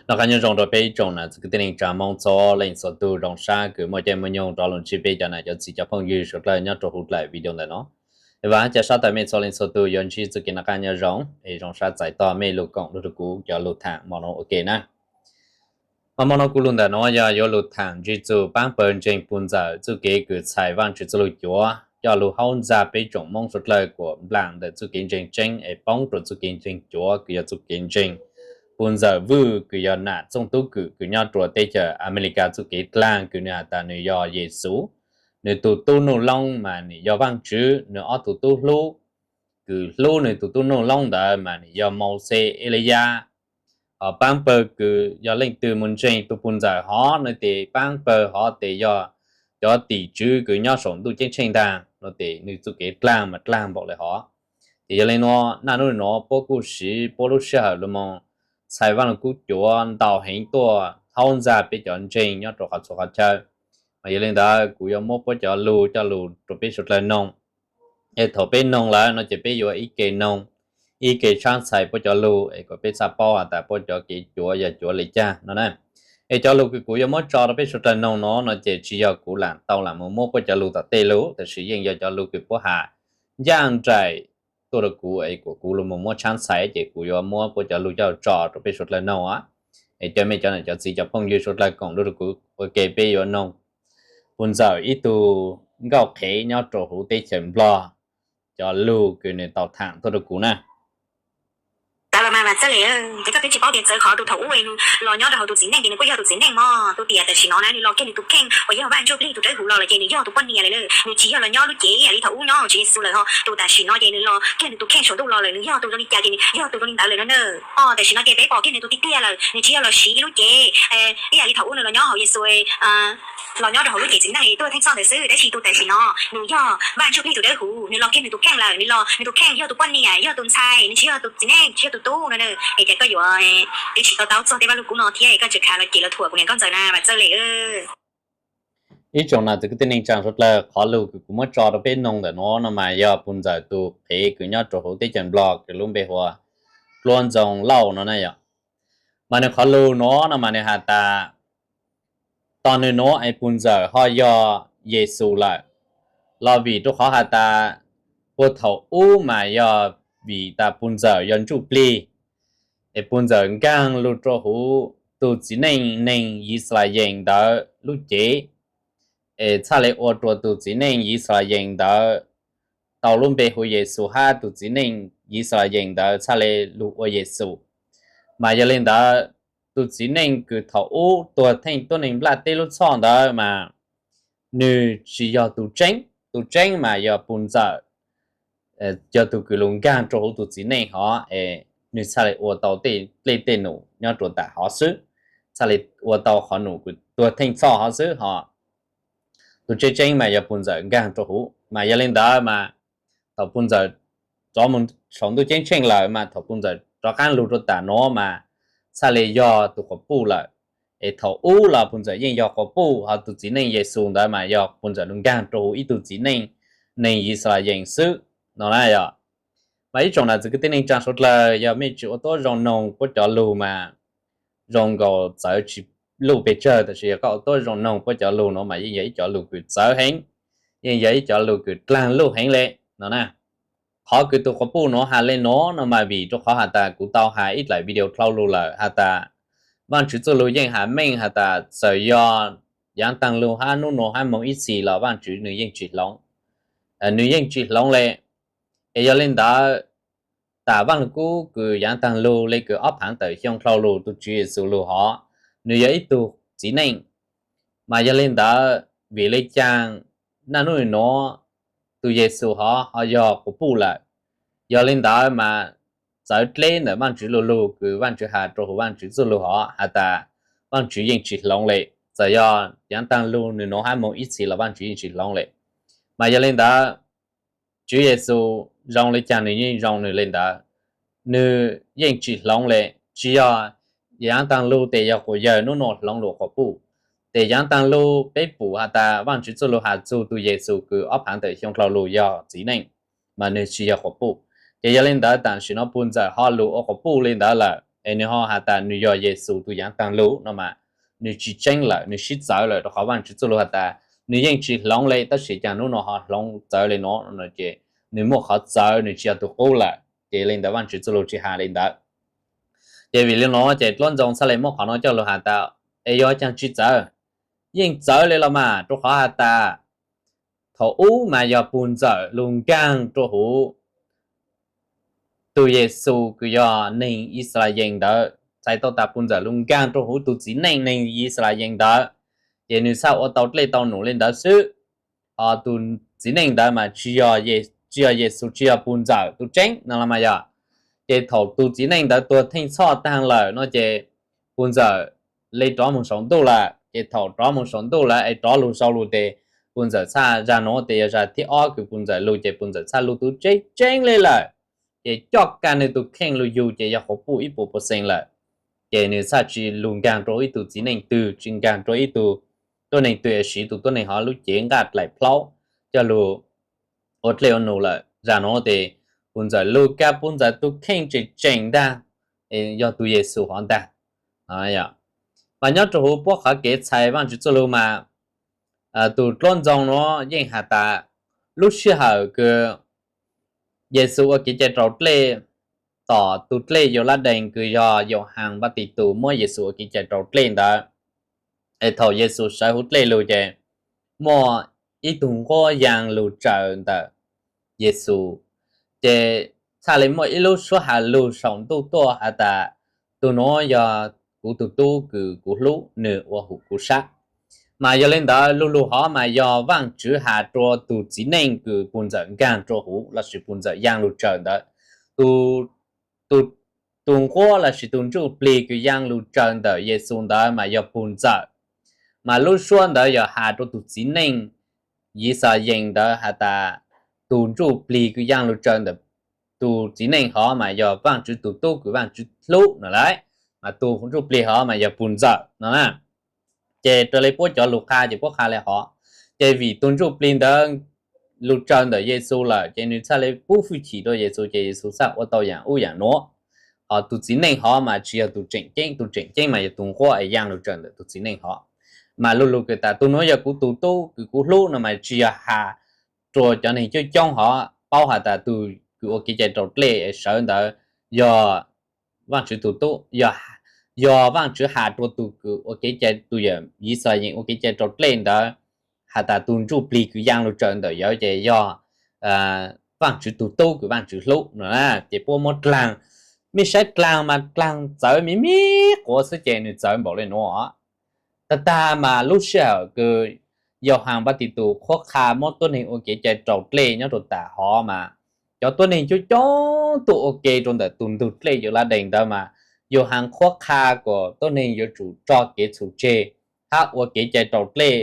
Noj qab nyob zoo rau peb ib tsoom nam txiv kwv tij neej tsa Hmoob txhua leej txhua tug, zoo sab kws muaj caij muaj nyoog rov los ntsib peb cov nam cov txiv cov phooj ywg suav dlawg nyob rau huv daim video ntawm no. Vam thiab cia siab tias mej txhua leej txhua tug yuav ntsib txuj kev noj qab nyob zoo es zoo sab txais tog mej lug koom nrug rau kuv cov lug tham hmo no ua ke na. Mas hmo no kuv lug ntawm no yog yuav lug tham ntsib txug paab pawg ntseeg puj ntxawm txuj kev kws txhais Vaajtswv txuj lug cuav coj lug haub ntxag peb tsoom Hmoob suav dlawg kuas nplaam ntawm txuj kev ntseeg tseeb es poob rua txuj kev ntseeg cuav kws yog txuj kev ntseeg puj ntxawm Vwj kws yog nam txooj tub kws kws nyob rua teb chaws Amelikas txuj kev dlaag kws nwg has tas nwg yog Yexus, nwg tug tub Nuj Loob mas nwg yog Vaajtswv, nwg ob tug tub hlub kws hlub nwg tug tub Nuj Loob ntawd mas nwg yog Mauxes, Eliyas. Ho paab pawg kws yog leej twg moog ntseeg tug puj ntxawm hov no tes paab pawg hov tes yog cov tim tswv kws nyob saum ntuj ceeb tsheej ntaag no tes nwg txuj kev dlaag mas dlaag npaum le hov. Ces yog le nuav naj nub nuav puab kuj siv puab lub sij hawm lug moog txhais Vaaj Lug Kub cuav ntau heev tuaj haub ntxag peb cov ntseeg nyob rua qhov txhua qhov chaw. Mas yog le ntawd kuv yuav muab puab cov lug coj lug rua peb suav dlawg noog. Es thaum peb noog lawm no ces peb yuav ib ke noog, ib ke tshaab txhais puab cov lug es kom peb txhaj paub has tas puab cov kev cuav yog cuav le caag no na. Es cov lug kws kuv yuav muab tso rua peb suav dlawg noog no no ces tsi yog kuv lam tau lam moog muab puab cov lug tom tej lug, tab sis yeej yog cov lug kws puab has ncaaj nraim tuaj rua kuv es kuas kuv lug moog muab tshaab txhais ces kuv yuav muab puab cov lug coj tso rua peb suav dlawg noog. Es cov mej cov nam cov txiv cov phooj ywg suav dlawg koom nrug rua kuv ua ke peb yuav noog puj ntxawm ib tug nkauj qhev nyob rua huv teb chaws Nplog cov lug kws nwg tau tham tuaj rua kuv na. Txawv los mas, mas txawv le, ces koj twb tsi paub tias txawv qhov tus thaum ub los nyob rau hauv tus txiv neej ces nws kuj yog tus txiv neej mog, tus tias tam sim no na nws los kiag nws tus kheej uas yog Vaj Ntsuj Plig tus dawb huv los lawm ces nws yog tus poj niam lawm na, nws tsis yog los nyob lub cev ib yam li thaum ub nyob hauv Tswv Yexus lawm ho. Tus tam sim no ces nws los kiag nws tus kheej saum ntuj los lawm, nws yog tus zoo li cas ces nws yog tus zoo li ntawd lawm no na. Ho tam sim no ces peb pom kiag nws tus tiag tiag lawm, nws tsis yog los siv ib lub cev ib yam li thaum ub nws los nyob hauv Yexus los nyob rau hauv lub cev txiv neej tuaj theej txhoj ntawd xwb, tab sis tus tam sim no nws yog Vaj Ntsuj Plig tus dawb huv, nws los kiag nws tus kheej lawm, nws los nws tus kheej yog tus poj niam, yog tus ntxhais, nws tsis yog tus txiv neej, tsis yog tus tub no na. Es cas koj yuav twb tsis tau taub txog tej Vaj Lug Kub no thiab koj tseem khav los cem los thuam kuv niam nkauj ntxawm na, mas txawj le. Ib tsoom nam txiv kwv tij neej tsa suav dlawg, qhov lug kws kuv muab tso rau peb noog ntawm nuav no mas yog puj ntxawm tus qhev kws nyob rua huv teb chaws Nplog kws lub npe hu ua Dluab Ntxoo Lauj no na yom. Mas nws qhov lug nuav no mas nws has tas tog nwg nuav es puj ntxawm ho yog Yexus lawm, los vim rua qhov has tas puag thaum ub mas yog vim tas puj ntxawm yog Ntsuj Plig, es puj ntxawm nkaag lug rua huv tus txiv neej neeg Yixalayees ntawd lub cev, es txhaj le ua rua tus txiv neej Yixalayees ntawd tau lub npe hu Yexus hab tus txiv neej Yixalayees ntawd txhaj le lug ua Yexus. Mas yog le ntawd, tus txiv neej kws thaum ub tuag theej tuab neeg nplaj teb lub txhoj ntawd mas nwg tsis yog tus tseeb, tus tseeb mas yog puj ntxawm, yog tug kws lug nkaag rua huv tus txiv neej hov es nwg txhaj le ua tau tej dlej tej num nyob rua tam hov xwb, txhaj le ua tau qhov num kws tuag theej txhoj hov xwb ho. Tus tseeb tseeb mas yog puj ntxawm nkaag rua huv, mas yog le ntawd mas thaum puj ntxawm rov moog saum ntuj ceeb tsheej lawm mas thaum puj ntxawm rov qaab lug rua tam nuav mas txhaj le yog tus quas puj lawm. Es thaum ub los puj ntxawm yeej yog quas puj, ho tus txiv neej Yexus ntawd mas yog puj ntxawm lug nkaag rua huv ib tug txiv neej neeg Yixalayees xwb no na yom. Mas ib tsoom nam txiv kwv tij neej tsa suav dlawg, yog mej tsis ua tuab zoo noog puab cov lug mas zoo nkaus txawv tsis luj pes tsawg, tab sis yog koj ua tuab zoo noog puab cov lug nuav mas yeej yog ib cov lug kws txawv heev, yeej yog ib cov lug kws dlaag luj heev le no na. Qhov kws tus quas puj nuav has le nuav no mas vim rua qhov has tas kuv tau has ib dlaim video dlhau lug lawm has tas Vaajtswv txuj lug yeej has meej has tas txawm yog yaav taag lug hab nub nua hab moog ib txhis los Vaajtswv nwg yeej tsis hloov, nwg yeej tsis hloov le. Es yog le ntawd, tam Vaaj Lug Kub kws yaav taag lug le kws ob phaav tawm xyoo dlhau lug tug Tswv Yexus lug hov, nwg yog ib tug txiv neej. Mas yog le ntawd, vim le caag naj nub nuav tug Yexus hov ho yog quas puj lawm? Yog le ntawd mas txawv dleb ntawm Vaajtswv lug lug kws Vaajtswv has rua huv Vaajtswv txuj lug hov has tas Vaajtswv yeej tsis hloov le. Txawm yog yaav taag lug nwg nuav hab moog ib txhis los Vaajtswv yeej tsis hloov le. Mas yog le ntawd, Tswv Yexus zoo le caag nwg yeej zoo nwg le ntawd, nwg yeej tsis hloov le. Tsis yog yaav taag lug tes yog quas yawg nub nua hloov lug quas puj. Tes yaav taag lug peb pum has tas Vaajtswv txuj lug has txug tug Yexus kws ob phaav tawm xyoo dlhau lug yog txiv neej, mas nwg tsis yog quas puj. Ces yog le ntawd tam sim no puj ntxawm ho lug ua quas puj le ntawd lawm. es nws ho has tas nws yog Yexus tus yaav taag lug no mas nws tsi tseeb lawm, nws sib txawv lawm, rau qhov Vaajtswv txuj lug has tas nws yeej tsi hloov le, tab sis caag nub nua ho hloov txawv le no no ces nws muaj qhov txawv, nws tsi yog tug qub lawm. Ces le ntawd Vaajtswv txuj lug tsi has le ntawd. Ces vim le no ces dluab ntxoo txhaj le muab qhov no coj lug has tas, es yog caag tsi txawv? Yeej txawv le los mas, rau qhov has tas thaum ub mas yog puj ntxawm lug nkaag rua huv tug Yexus kws yog neeg Yixalayees ntawd, txhais tau tas puj ntxawm lug nkaag rua huv tug txiv neej neeg Yixalayees ntawd, ces nws txhaj ua tau dlej tau num le ntawd xwb. Ho tug txiv neej ntawd mas tsi yog Yexus, tsi yog puj ntxawm tug tseeb no los mas yog. Ces thaum tug txiv neej ntawd tuag theej txhoj taag lawm no ces puj ntxawm le rov moog saum ntuj lawm. Ces thaum rov moog saum ntuj lawm es rov lug sau lug tes puj ntxawm txhaj, zag nuav tes yog zag thib ob kws puj ntxawm lug ces puj ntxawm txhaj lug tub tseeb tseeb le lawm. Ces coj kag nwg tug kheej lug yug ces yog quas puj ib puas percent lawm. Ces nws txhaj tsi lug nkaag rua ib tug txiv neej twg, tsi nkaag rua ib tug tuab neeg twg, siv tug tuab neeg hov lub cev nqaj dlaim plhaub coj lug ua dlej ua num lawm. Zag nuav tes puj ntxawm lug kag puj ntxawm tug kheej tseem tseem ntag, yog tug Yexus hov ntag. Mas nyob rua huv puab qhov kev txhais Vaajtswv txuj lug mas tug dluab ntxoo nuav yeej has tas lub sij hawm kws Yexus ua kev cai raus dlej tom tug dlej Yauladees kws yog Yauhas Npatitus muab Yexus ua kev cai raus dlej ntawd, es thaum Yexus sawv huv dlej lug ces muaj ib tug nquab yaa lug tsaws ntawm Yexus. Ces txhaj le muaj ib lub suab has lug saum ntuj tuaj has tas, tug nuav yog kuv tug tub kws kuv hlub, nwg ua huv kuv sab. Mas yog le ntawd lug lug hov mas yog Vaajtswv has rua tug txiv neej kws puj ntxawm nkaag rua huv lossis puj ntxawm yaa lug tsaws ntawd, tus nquab lossis tus ntsuj plig kws yaa lug tsaws ntawm Yexus ntawd mas yog puj ntxawm. Mas lub suab ntawd yog has rua tug txiv neej Yixalayees ntawd has tas, tug ntsuj plig kws yaa lug tsaws ntawm tug txiv neej hov mas yog Vaajtswv tug tub kws Vaajtswv hlub no lawm. Mas tug ntsuj plig hov mas yog puj ntxawm no na. Ces raws le puab cov lug qha ces puab qha le hov. Ces vim tug ntsuj plig ntawd lug tsaws ntawm Yexus lawm ces nwg txhaj le pub hwj chim rua Yexus ces Yexus txhaj ua tau yaam ub yaam nuav. Ho tug txiv neej hov mas tsi yog tug tseem ceeb, tug tseem ceeb mas yog tug nquab es yaa lug tsaws ntawm tug txiv neej hov. Mas lug lug kws tas tug nuav yog kuv tug tub kws kuv hlub no mas tsi yog has rua cov neeg coob coob hov paub has tas tug kws ua kev cai raus dlej es sawv ntawd yog Vaajtswv tug tub, yog Vaajtswv has rua tug kws ua kev cai, tug yawm Yixalayees ua kev cai raus dlej ntawd has tas tug ntsuj plig kws yaa lug tsaws ntawm yawd ces yog Vaajtswv tug tub kws Vaajtswv hlub no. Ces puab muab dlaag, mej saib dlaag mas dlaag txawv me me quav xwb ces nwg txawv npaum le nuav. Tag tag mas lub sij hawm kws Yauhas Npatitus qhuab qha muab tuab neeg ua kev cai raus dlej nyob rua tas hov mas cov tuab neeg coob coob tuaj ua ke rua ntawm tug ntug dlej Yauladees ntawd mas Yauhas qhuab qha kuas tuab neeg yuav tsum tso kev txhum tseg hab ua kev cai raus dlej,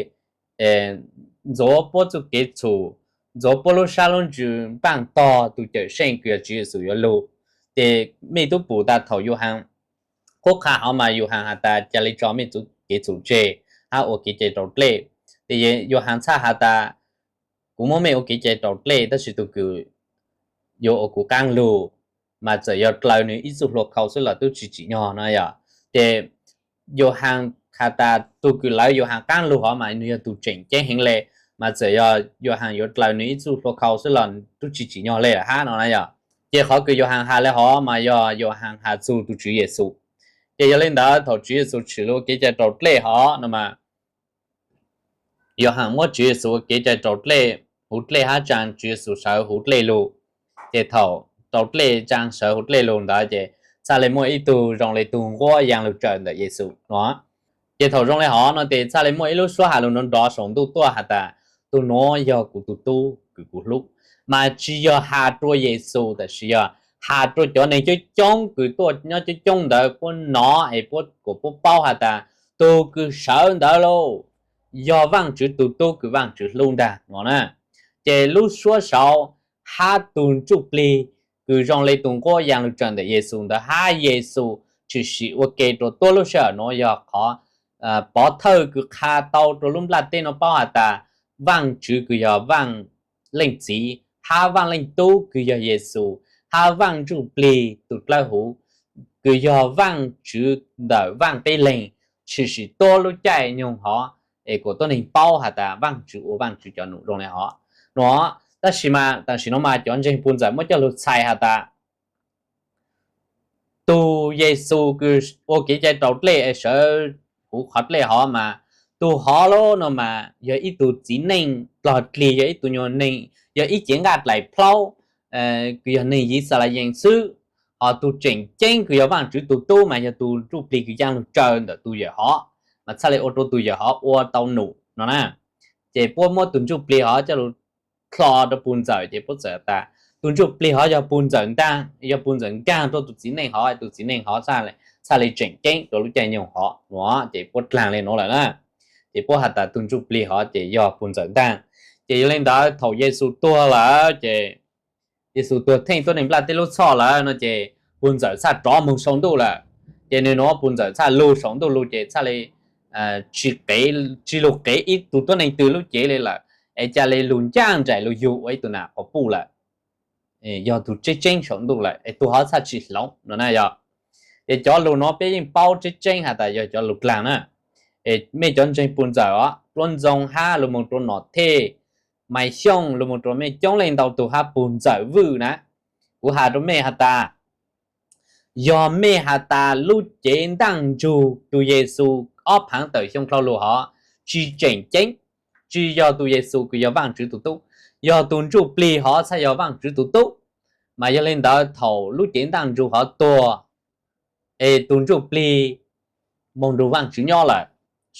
ntxuav puab txuj kev txhum, ntxuav puab lub sab lub ntsws npaaj tog tug Cawmseej kws yog Tswv Yexus yuav lug. Ces mej tub pum tas thaum Yauhas qhuab qha hov mas Yauhas has tas ca le tso mej txuj kev txhum tseg hab ua kev cai raus dlej. Ces Yauhas txhaj has tas kuv muab mej ua kev cai raus dlej tab sis tug kws yuav ua kuv qaab lug mas txawm yog dlaws nwg ib txuj hlua khau xwb los tub tsi tsim nyog no yog. Ces Yauhas has tas tug kws lawv Yauhas qaab lug hov mas nwg yog tug tseem ceeb heev le, mas txawm yog Yauhas yuav dlaws nwg ib txuj hlua khau xwb los tub tsi tsim nyog le hab no na yog. Ces qhov kws Yauhas has le hov mas yog Yauhas has txug tug Tswv Yexus. Ces yog le ntawd thaum Tswv Yexus tshwm lug ua kev cai raus dlej hov no mas Yauhas muab Tswv Yexus ua kev cai raus dlej, huv dlej hab tsaa Tswv Yexus sawv huv dlej lug. Ces thaum raus dlej tsaa sawv huv dlej lug ntawd ces txhaj le muaj ib tug zoo le tug nquab yaa lug tsaws ntawm Yexus no. Ces thaum zoo le hov no tes txhaj le muaj ib lub suab has lug nrov nrov saum ntuj tuaj has tas, tug nuav yog kuv tug tub kws kuv hlub. Mas tsi yog has rua Yexus tab sis yog has rua cov neeg coob coob kws tuaj nyob coob coob ntawd puab nov es puab kuas puab paub has tas tug kws sawv ntawd lauj, yog Vaajtswv tug tub kws Vaajtswv hlub ntag no na. Ces lub suab saud hab tug ntsuj plig kws zoo le tug nquab yaa lug tsaws ntawm Yexus ntawd hab Yexus tshwm sim ua ke rua tuab lub sij hawm nuav yog qhov pov thawj kws qha tau rua lub nplaj teb nuav paub has tas Vaajtswv kws yog Vaaj Leej Txiv hab Vaaj Leej Tub kws yog Yexus hab Vaaj Ntsuj Plig tug dlawb huv kws yog Vaajtswv ntawm vaaj peb leeg, tshwm sim tuab lub caij nyoog hov, es kuas tuab neeg paub has tas Vaajtswv ua Vaajtswv cov num zoo le hov no. Tab sis mas tam sim no mas cov ntseeg puj ntxawm muab coj lug txhais has tas tug Yexus kws ua kev cai raus dlej es sawv huv qhov dlej hov mas tug hov lub no mas yog ib tug txiv neej dlog dlig, yog ib tug nyuag neeg, yog ib cev nqaj dlaim plhaub kws yog neeg Yixalayees xwb. Hos tug tseem ceeb kws yog Vaajtswv tug tub mas yog tug ntsuj plig kws yaaj lug tsaws ntawm tug yawm hov, mas txhaj le ua rua tug yawm hov ua tau num no na. Ces puab muab tug ntsuj plig hov coj lug dlho rua puj ntxawm ces puab txawm tas tug ntsuj plig hov yog puj ntxawm ntaag, yog puj ntxawm nkaag rua tug txiv neej hov, tug txiv neej hov txhaj le tseem ceeb rua lub caij nyoog hov no. Ces puab dlaag le nuav lawm na, ces puab has tas tug ntsuj plig hov ces yog puj ntxawm ntaag. Ces yog le ntawd thaum Yexus tuag lawm ces Yexus tuag theej tuab neeg nplaj teb lub txhoj lawm no ces puj ntxawm txhaj rov moog saum ntuj lawm. Ces nwg nuav puj ntxawm txhaj lug saum ntuj lug ces txhaj le tsi lug qev ib tug tuab neeg twg lub cev le lawm, es ca le lug ncaaj nraim lug yug ua ib tug nam quas puj lawm, yog tug tseeb tseeb saum ntuj lawm es tug hov txhaj tsi hloov no na yog. Ces cov lug nuav peb yeej paub tseeb tseeb has tas yog cov lug dlaag na. Es mej cov ntseeg puj ntxawm os, Pluab Ntxoo hab lug moog rua Nom Thej, Maiv Xyooj lug moog rua mej coob leej ntau tug hab puj ntxawm Vwj na, kuv has rua mej has tas yog mej has tas lub cev ntaaj ntsug tug Yexus ob phaav tawm xyoo dlhau lug hov tsi tseem ceeb, tsi yog tug Yexus kws yog Vaajtswv tug tub, yog tug ntsuj plig hov txhaj yog Vaajtswv tug tub, mas yog le ntawd thaum lub cev ntaaj ntsug hov tuag es tug ntsuj plig moog nrug Vaajtswv nyob lawm,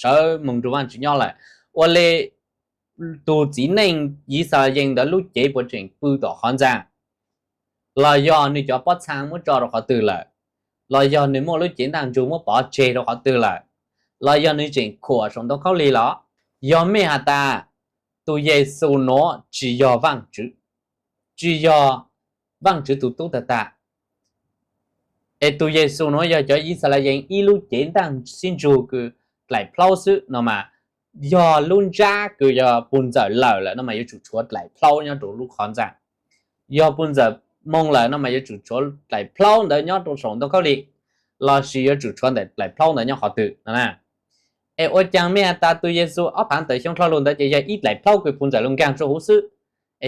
sawv moog nrug Vaajtswv nyob lawm, ua le tug txiv neej Yixalayees ntawd lub cev puas tseem pw tom qhov ntxaa, los yog nwg cov pob txhaa muab tso rua qhov twg lawm, los yog nwg muaj lub cev ntaaj ntsug muab pov tseg rua qhov twg lawm, los yog nwg tseem khuam saum ntoo khaub lig los? Yog mej has tas tug Yexus nuav tsi yog Vaajtswv, tsi yog Vaajtswv tug tub tag tag, es tug Yexus nuav yog cov Yixalayees ib lub cev ntaaj sib ntsug kws dlaim plhaub xwb no mas, yog lub ntsab kws yog puj ntxawm lawm lawm no mas yuav tsum tshuav dlaim plhaub nyob rua lub qhov ntxaa. Yog puj ntxawm moog lawm no mas yuav tsum tshuav dlaim plhaub ntawd nyob rua saum ntoo khaub lig, lossis yuav tsum tshuav ntawm dlaim plhaub ntawd nyob qhov twg no na. Es ua caag mej has tas tug Yexus ob phaav tawm xyoo dlhau lug ntawd ces yog ib dlaim plhaub kws puj ntxawm lug nkaag rua huv xwb,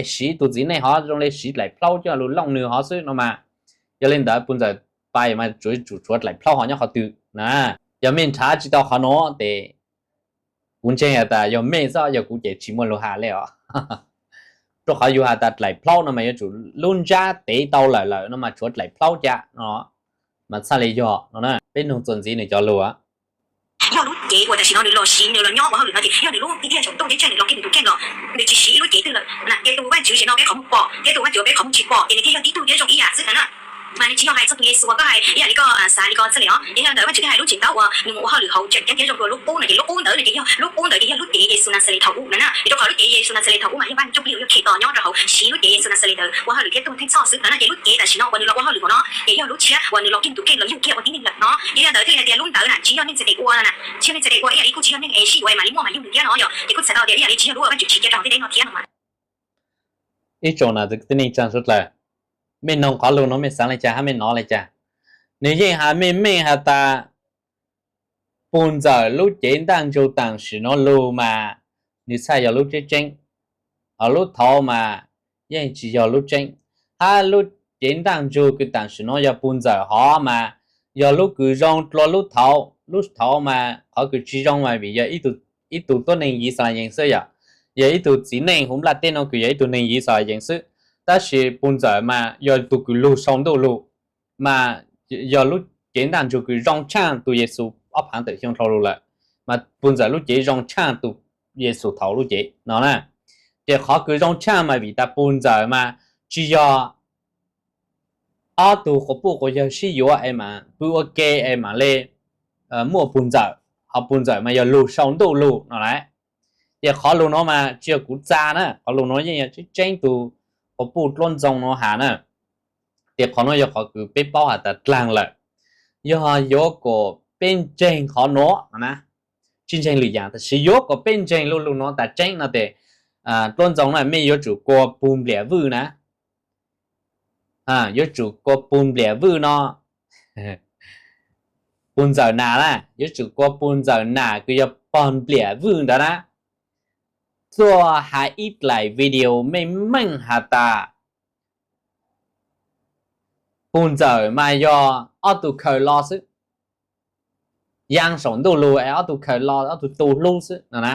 es siv tug txiv neej hov zoo le siv dlaim plhaub coj lug looj nwg hov xwb no mas, yog le ntawd puj ntxawm pais mas yuav tsum tshuav dlaim plhaub hov nyob qhov twg na? Yog mej nrhav tsi tau qhov nuav tes kuv ntseeg has tas yog mej xwb, yog kuv ces tsi muaj lug has le os. Rua qhov yug has tas dlaim plhaub no mas yuav tsum lub ntsab tev tau lawm lawm no mas tshuav dlaim plhaub ca no mas txhaj le yog no na. Peb noog txuas ntxiv nwg cov lug. Yog lub cev uas tam sim no nwg los siv nwg los nyob ua hauj lwm no ces yog nwg lub tiag tiag saum ntuj teb tsheej nwg los kiag nwg tus kheej los, nwg tsi siv ib lub cev twg lawm na. Ces tug Vaajtswv tsev no peb qhov muag pom thiab tug Vaajtswv peb qhov muag tsi pom ces nwg thiaj yog tib tug thiab zoo ib yam xwb na. Mas nwg tsis yog hais txog tug Yexus uas koj hais ib yam li koj xav li koj txhaj le os. Ces yog ntawd Vaajtswv thiaj hais lub tseem taub uas nwg mus ua hauj lwm haus tseem ceeb thiab zoo dua lub qub no ces lub qub ntawd no ces yog lub qub ntawd ces yog lub cev Yexus Naxales thaum ub no na. Ces rau qhov lub cev Yexus Naxales thaum ub mas yog Vaaj Ntsuj Plig uas yog Khetos nyob rau hauv siv lub cev Yexus Naxales ntawd ua hauj lwm thiab tuaj theej txhoj xwb no na. Ces lub cev tam sim no uas nwg los ua hauj lwm hauv no ces yog lub tshiab uas nwg los kiag nws tus kheej los yug kiag ua tib neeg lawm no. Ces yog ntawd thiaj li hais tias lub ntawd na tsis yog neeg txhais tes ua na, tsis yog neeg txhais tes ua ib yam li kuj tsis yog neeg es sib yuav es mam li muaj mam yug nws thiab no yog. Ces kuj txhais tau tias ib yam li tsis yog lub uas Vaajtswv tsim cia rau hauv ntiaj teb no thiab no mas. Ib tsoom nam txiv neej tsaa suav dlawg, mej noog qhov lug nuav mej xaav le caag hab mej nov le caag? Nwg yeej has meej meej has tas puj ntxawm lub cev ntaaj ntsug tam sim nuav lug mas nwg txhaj yog lub tseeb tseeb, hos lub thaud mas yeej tsis yog lub tseeb. Hab lub cev ntaaj ntsug kws tam sim nuav yog puj ntxawm hov mas yog lub kws zoo dlua lub thaud. Lub thaud mas qhov kws tsis zoo mas vim yog ib tug tuab neeg Yixalayees xwb yom, yog ib tug txiv neej huv nplaj teb nuav kws yog ib tug neeg Yixalayees xwb. Tab sis puj ntxawm mas yog tug kws lug sau ntuj lug, mas yog lub cev ntaaj ntsug kws zoo tshaaj tug Yexus ob phaav tawm xyoo dlhau lug lawm, mas puj ntxawm lub cev zoo tshaaj tug Yexus thaud lub cev no na. Ces qhov kws zoo tshaaj mas vim tas puj ntxawm mas tsis yog ob tug quas puj quas yawg sib yuav es mas pw ua ke es mam le muaj puj ntxawm, hos puj ntxawm mas yog lug sau ntuj lug no lawm. Ces qhov lug nuav mas tsis yog kuv txav na, qhov lug nuav yeej yog tseeb tseeb tug quas puj Dluab Ntxoo nuav has na. Ces qhov nuav yog qhov kws peb paub has tas dlaag lawm, yog yuav kom peb ntseeg qhov nuav na, tsis ntseeg lwm yaam tab sis yuav kom peb ntseeg lug lug nuav tas tseeb no tes, Dluab Ntxoo na mej yuav tsum kua puj npliam vwj na, yuav tsum kua puj npliam vwj no. puj ntxawm nas na, yuav tsum ua puj ntxawm nas kws yog pog npliam vwj ntawd na, tuaj has ib dlaim video meej meej has tas puj ntxawm mas yog ob tug khaws lo xwb, yaa saum ntuj lug es ob tug khaws lo ob tug tu hlub xwb no na.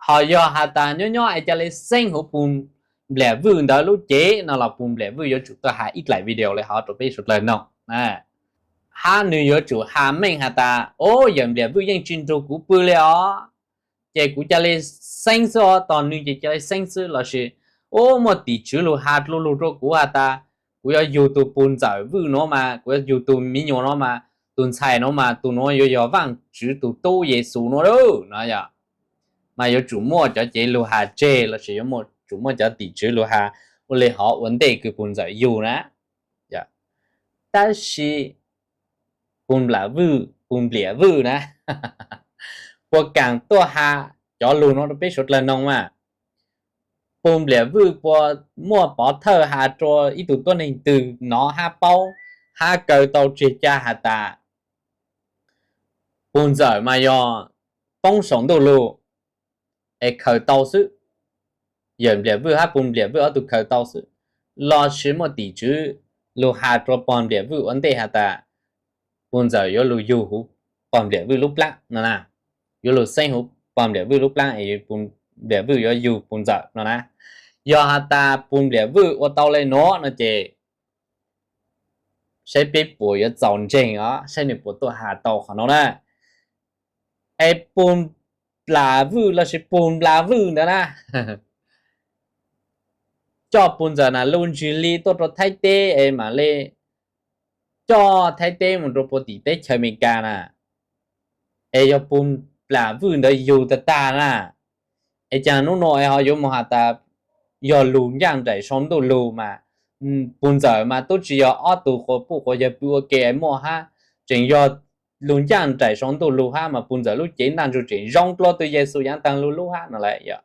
Ho yog has tas nyob nyob es ca le xeeb huv puj npliam vwj ntawd lub cev no los puj npliam vwj yuav tsum tuaj has ib dlaim video le hov rau peb suav dlawg noog. Hab nwg yuav tsum has meej has tas, o, yawm npliam vwj yeej tsi nrug kuv pw le os, ces kuv ca le xeeb xwb os, tog nwg ces ca le xeeb xwb, lossis, o, muaj tim tswv lug has dlua lug rua kuv has tas kuv yuav yug tug puj ntxawm vwj nuav mas, kuv yuav yug tug miv nyuas nuav mas, tug ntxhais nuav mas, tug nuav yuav yog Vaajtswv tug tub Yexus nuav lawm no yog, mas yuav tsum muaj cov cev lug has tseg lossis yuav tsum muaj cov tim tswv lug has ua le hov ua ntej kws puj ntxawm yug na. Tab sis puj npliam vwj, puj npliam vwj na, puas kaam tuaj has cov lug nuav rau peb suav dlawg noog mas, puj npliam vwj puas muaj pov thawj has rua ib tug tuab neeg twg nov hab paub hab kaw tau tseg ca has tas puj ntxawm mas yog poob saum ntuj lug es khaws tau xwb, yawm npliam vwj hab puj npliam vwj ob tug khaws tau xwb, lossis muaj tim tswv lug has rua pog npliam vwj ua ntej has tas puj ntxawm yuav lug yug huv pog npliam vwj lub plaab no na, yuav lug xeeb huv pog npliam vwj lub plaab es puj npliam vwj yuav yug puj ntxawm no na. Yog has tas puj npliam vwj ua tau le nuav no ces saib peb puas yuav txaus ntseeg os, saib nwg puas tuaj has tau qhov nuav na. Es puj nplam vwj lossis puj nplam vwj ntawd na, coj puj ntxawm nas lug ntsig li tuaj rua Thaib teb es mam le coj Thaib teb moog rua puag tim teb chaws Amelikas na, es yog puj nplam vwj ntawd yug tag tag na, es caag nub nua es ho yuav moog has tas yog lug ncaaj nraim sau ntuj lug mas, puj ntxawm mas tub tsi yog ob tug quas puj quas yawg pw ua ke muaj hab, tseem yog lug ncaaj nraim sau ntuj lug hab mas puj ntxawm lub cev ntaj ntsug tseem zoo dlua tug Yexus yaav taag lug lub hab no lawm yog.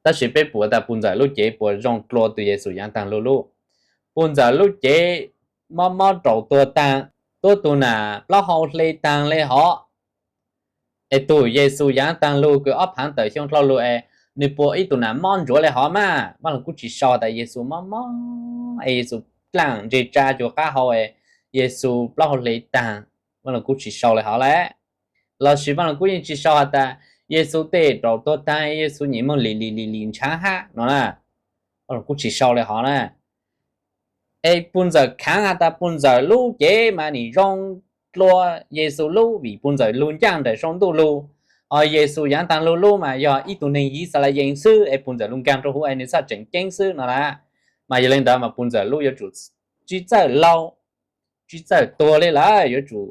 Tab sis peb puas tas puj ntxawm lub cev puas zoo dlua tug Yexus yaav taag lug lub? Puj ntxawm lub cev mob mob raum tuag taag, tuab tug nam plaub hau hle taag le hov, es tug Yexus yaav taag lug kws ob phaav tawm xyoo dlhau lug es nwg puas ib tug nam mob ntsuav le hov mas? Vaaj Lug Kub tsi sau tas Yexus mob mob es Yexus dlaaj ntseg tsa cuag qab hau es Yexus plaub hau hle taag, Vaaj Lug Kub tsi sau le hov lawm. Lossis Vaaj Lug Kub yeej tsi sau has tas Yexus tej raum tuag taag, Yexus nyem moog lim lim lim lim ntshaav hab no na, Vaaj Lug Kub tsi sau le hov na. Es puj ntxawm khaav has tas puj ntxawm lub cev mas nim zoo dlua Yexus lub vim puj ntxawm lug ncaaj nraim sau ntuj lug, ho Yexus yaav taag lug lub mas yog ib tug neeg Yixalayees xwb es puj ntxawm lug nkaag rua huv es nwg txhaj tseem ceeb xwb no na. Mas yog le ntawd mas puj ntxawm lub yuav tsum tsi txawj laug, tsi txawj tuag le lawm, yuav tsum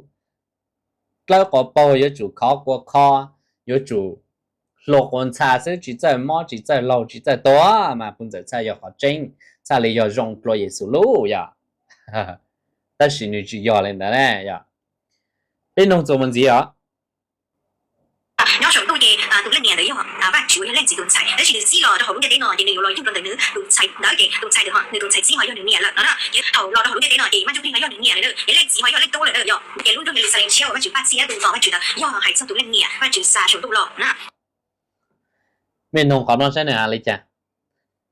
dlawb quas paug, yuav tsum khov quas kho, yuav tsum hlua quas ntxha xwb, tsi txawj mob, tsi txawj laug, tsi txawj tuag mas puj ntxawm txhaj yog qhov tseeb, txhaj le yog zoo dlua Yexus lub yog. Tab sis nwg tsi yog le ntawd na yog. Peb noog txuas mus ntxiv os. Nyob saum ntuj ces tus leej niam ntawd yog Vaajtswv uas yog Leej Txiv tus ntxhais, tab sis nws txib los rau hauv lub ntiaj teb no ces nws yuav los yug rau ntawm nws tus ntxhais ntawd ces tus ntxhais ntawd ho nws tus ntxhais txib ho yog nws niam lawm no na. Ces thaum los rau hauv lub ntiaj teb no ces Vaaj Ntsuj Plig ho yog nws niam lawm na, ces Leej Txiv ho yog Leej Tub lawm na yog. Ces lub ntuj Yeluxalees tshiab uas Vaajtswv paj txhij hab tus ntxhais Vaajtswv ntawd yog hais txog tus leej niam Vaajtswv xa saum ntuj los na. Mej noog qhov no saib nws has le caag.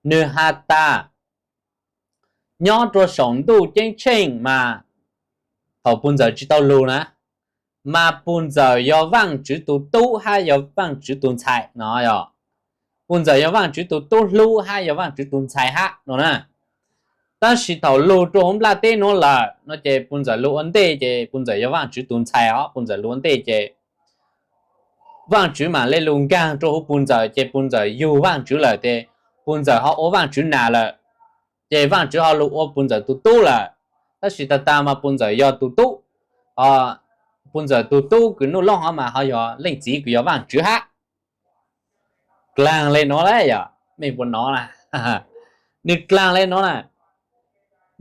Nws has tas nyob rua saum ntuj ceeb tsheej mas thaum puj ntxawm tsi tau lug na, mas puj ntxawm yog Vaajtswv tus tub hab yog Vaajtswv tus ntxhais no yog. Puj ntxawm yog Vaajtswv tus tub hlub hab yog Vaajtswv tus ntxhais hab no na. Tab sis thaum lug rua huv nplaj teb nuav lawm no ces puj ntxawm lug ua ntej ces puj ntxawm yog Vaajtswv tus ntxhais os, puj ntxawm lug ua ntej ces Vaajtswv mam le lug nkaag rua huv puj ntxawm ces puj ntxawm yug Vaajtswv lawm ces puj ntxawm ho ua Vaajtswv nam lawm, ces Vaajtswv ho lug ua puj ntxawm tus tub lawm. Tab sis tag tag mas puj ntxawm yog tus tub, puj ntxawm tus tub kws Nuj Looj hov mas ho yog Leej Txiv kws yog Vaajtswv hab. Dlaag le nuav lawm yog mej puas nov na? Nws dlaag le nuav na.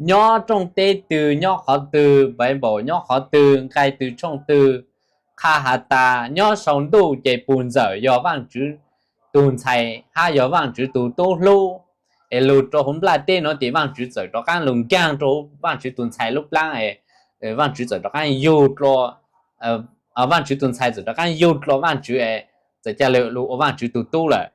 Nyob rooj teb twg, nyob qhov twg, Bible nyob qhov twg, nqai twg tshooj twg, qha has tas nyob sau ntuj ces puj ntxawm yog Vaajtswv tus ntxhais hab yog Vaajtswv tus tub hlub, es lug rua huv nplaj teb nuav ces Vaajtswv txawm rov qaab lug nkaag rua huv Vaajtswv tus ntxhais lub plaab es Vaajtswv txawm rov qaab yug dlua, Vaajtswv tug ntxhais txawm rov qaab yug dlua Vaajtswv es txawm ca le lug ua Vaajtswv tug tub lawm.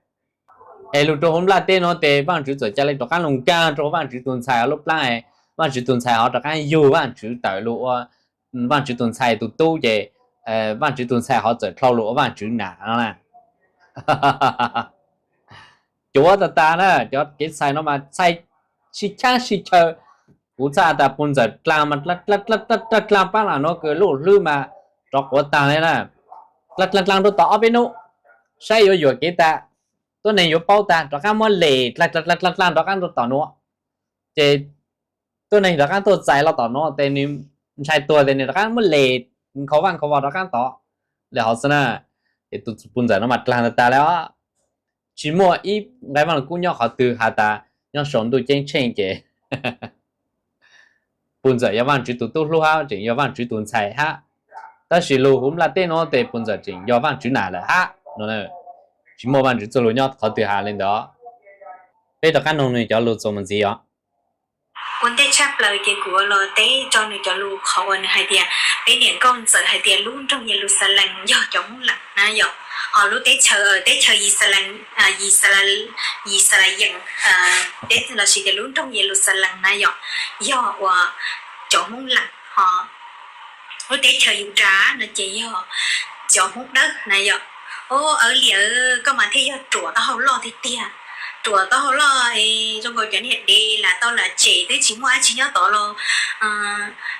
Es lug rua huv nplaj teb nuav tes Vaajtswv txawm ca le rov qaab lug nkaag rua huv Vaajtswv tug ntxhais lub plaab es Vaajtswv tug ntxhais ho rov qaab yug Vaajtswv tawm lug ua Vaajtswv tug ntxhais tug tub ces Vaajtswv tug ntxhais ho txawm dlhau lug ua Vaajtswv nam no na. Cuav tag tag na, cov kev txhais no mas txhais sib chaab sib chaw. Kuv txhaj tas puj ntxawm dlaag mas dlaag dlaag paab lam nuav kws lub hlwb mas rov quav taag le na. Dlaag dlaag dlaag rua tom ob peb nub, saib yuav yuam kev tas, tuab neeg yuav paub tas rov qaab muab lem dlaag dlaag dlaag dlaag dlaag rov qaab rua tom nuav. Ces tuab neeg rov qaab tuaj txais los tom nuav tes nwg ntshai tuag tes nwg rov qaab muab lem nkhaus vaaj nkhaus vog rov qaab tod le hov xwb na. Ces tus puj ntxawm no mas dlaag tag tag le os. Tsis muaj ib nqai vaaj lug kub nyob qhov twg has tas nyob sau ntuj ceeb tsheej ces puj ntxawm yog Vaajtswv tug tub hlub hab tseem yog Vaajtswv tug ntxhais hab, tab sis lug huv nplaj teb nuav tes puj ntxawm tseem yog Vaajtswv nam lawm hab no. Tsis muaj Vaajtswv txuj lug nyob qhov twg has le ntawd. Peb rov qaab noog nwg cov lug txuas mus ntxiv os. Ua ntej tshaj plaws ces kuv los teb rau nws cov lus qhov uas nws hais tias peb niam nkauj ntxawm hais tias lub nroog Yeluxalees yog cov Hmoob Lees na yom, ho lub teb chaws, teb chaws Yixalayees, Yixalayees, lossis tias lub nroog Yeluxalees na yom, yog uas cov Hmoob Lees, ho lub teb chaws Yudas no ces yog cov Hmoob Dawb na yom. Au liam, koj mas thiaj yog ruam taub hau loj tiag tiag. Ruam taub hau loj, zoo nkaus cov niag dev lam tau lam tsem twb tsis muaj dab tsi nyob tod los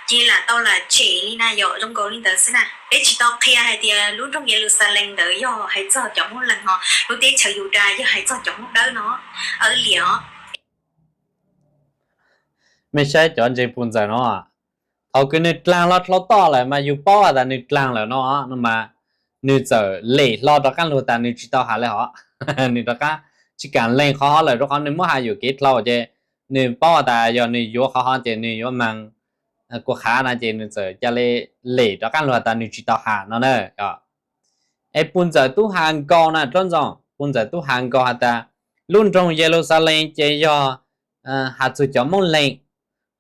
cia lam tau lam tsem li na yom, zoo nkaus li ntawd xwb na. Peb tsis tau qhia hais tias lub nroog Yeluxalees ntawd yog hais txog cov Hmoob Lees, ho lub teb chaws Yudas yog hais txog cov Hmoob Dawb no. Au liam os. Mej saib cov ntseeg puj ntxawm no, thaum kws nwg dlaag los dlhau toj lawm mas yug paub has tas nwg dlaag lawm no, no mas nwg txawm lem hlo rov qaab lug tas nwg tsis tau has le hov. Nwg rov qaab tsis kaam lees qhov hov lawm rua qhov nwg muab has yuam kev dlhau ces nwg paub has tas yog nwg yuav qhov hov ces nwg yuav maag kuas qhav na ces nwg txawm ca le lem rov qaab lug has tas nwg tsis tau has no na. Es puj ntxawm tub has nkaus na, dlub ntxoov, puj ntxawm tub has nkaus has tas lub nroog Yeluxalees ces yog has txug cov Moob Lees,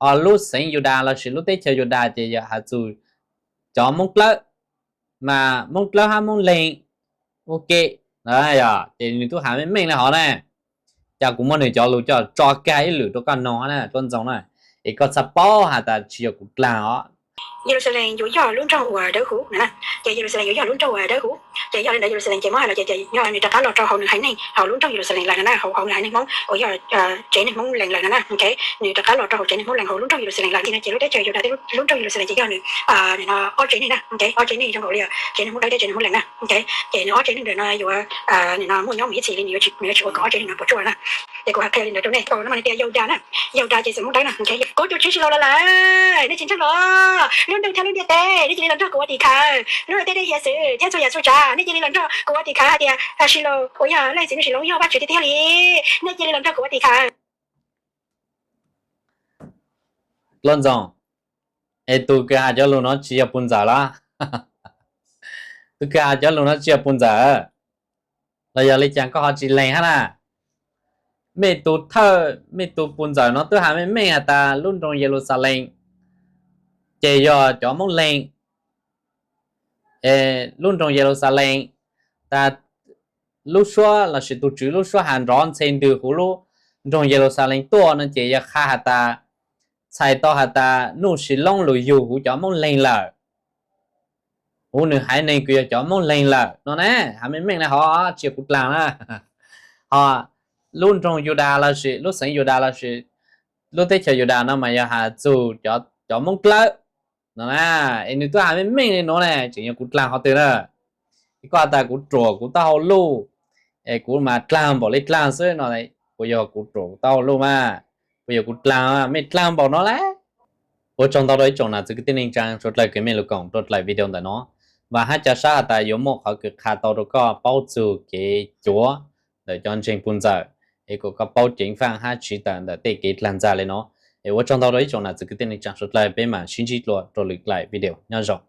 ho lub xeev Yudas lossis lub teb chaws Yudas ces yog has txug cov Moob Dlawb, mas Moob Dlawb hab Moob Lees ua ke. Ces nwg tub has meej meej le hov na. Cas kuv muab nwg cov lus coj tso kag ib lwm rua koj noog na, dlub ntxoov na, es koj txhaj paub has tas tsis yog kuv dlaag os. Yeluxalees yuav yog lub nroog uas dawb huv na, ces Yeluxalees yuav yog lub nroog uas dawb huv, ces yog li ntawd Yeluxalees ces muab has los ces yog nwg rov qab los rau hauv nwg haiv neeg hauv lub nroog Yeluxalees lawm no na, hauv, hauv nwg haiv neeg Moob uas yog tsev neeg Moob Lees lawm no na. Nwg rov qab los rau hauv tsev neeg Moob Lees hauv lub nroog Yeluxalees lawm no ces lub teb chaws Yudas thiab lub nroog Yeluxalees ces yog nwg ob tsev neeg na, ob tsev neeg zoo nkaus li tsev neeg Moob Dawb thiab tsev neeg Moob Lees na. Ces nwg ob tsev neeg ntawm no yuav, no muaj nyob mus ib txhis li, nwg yuav tsis ua kom ob tsev neeg no puas tsuaj na. Ces kuv has qhia li ntawd rau nej, no mas nws tias Yudas na, Yudas ces txawm Moob Dawb na. Kuv tus tsev Silaus los lawm, nej tsis ntseeg los? Lub ntuj thiab lub ntiaj teb, nej cia li los nrog kuv ua tim khawv. Lub ntiaj teb hiav txwv thiab txhua yam txhua tsav, nej cia li los nrog kuv ua tim khawv hais tias Silaus uas yog leej txiv Silaus yog Vajtswv tiag tiag li. Nej cia li los nrog kuv ua tim khawv. Dlub ntxoov, es tus kws has cov lus no tsis yog puj ntxawm los? Tus kws has cov lus no tsis yog puj ntxawm los yog li cas koj ho tsis lees hab na? Mej tus thawj, mej tus puj ntxawm no twb has meej meej has tas lub nroog Yeluxalees ces yog cov Moob Lees. Lub nroog Yeluxalees, tas lub suab lossis tug Tswv lub suab has nrov ntxhe ntws huv lub nroog Yeluxalees tuaj no ces yog qha has tas, txhais tau has tas Nuj Sis Loob lug yug huv cov Moob Lees lawm, huv nwg haiv neeg kws yog cov Moob Lees lawm no na. Has meej meej na, ho tsis yog kuv dlaag na. Ho lub nroog Yudas lossis lub xeev Yudas lossis lub teb chaws Yudas no mas yog has txug cov Moob Dlawb no na. Es nwg twb has meej meej li nuav ne, tseem yog kuv dlaag qhov twg na? Es koj has tas kuv ruam kuv taub hau luj, es kuv mas dlaag npaum li dlaag xwb no, puas yog kuv ruam kuv taub hau luj mas? Puas yog kuv dlaag, mej dlaag npaum no lawm? Ua tsaug ntau rau ib tsoom nam txiv kwv tij neej tsaa suav dlawg kws mej lug koom rua dlawg video ntawm no, vaam hab ca sab has tas yuav muaj qhov kws qha tau rua koj paub txug kev cuav ntawm cov ntseeg puj ntxawm, es kom koj paub ceev faaj hab tsiv tawm ntawm tej kev dlaag ntxag le no. Es ua tsaug ntau rau ib tsoom nam txiv kwv tij neej tsaa suav dlawg, peb maam sib ntsib dlua rua lwm dlawg video, nyob zoo.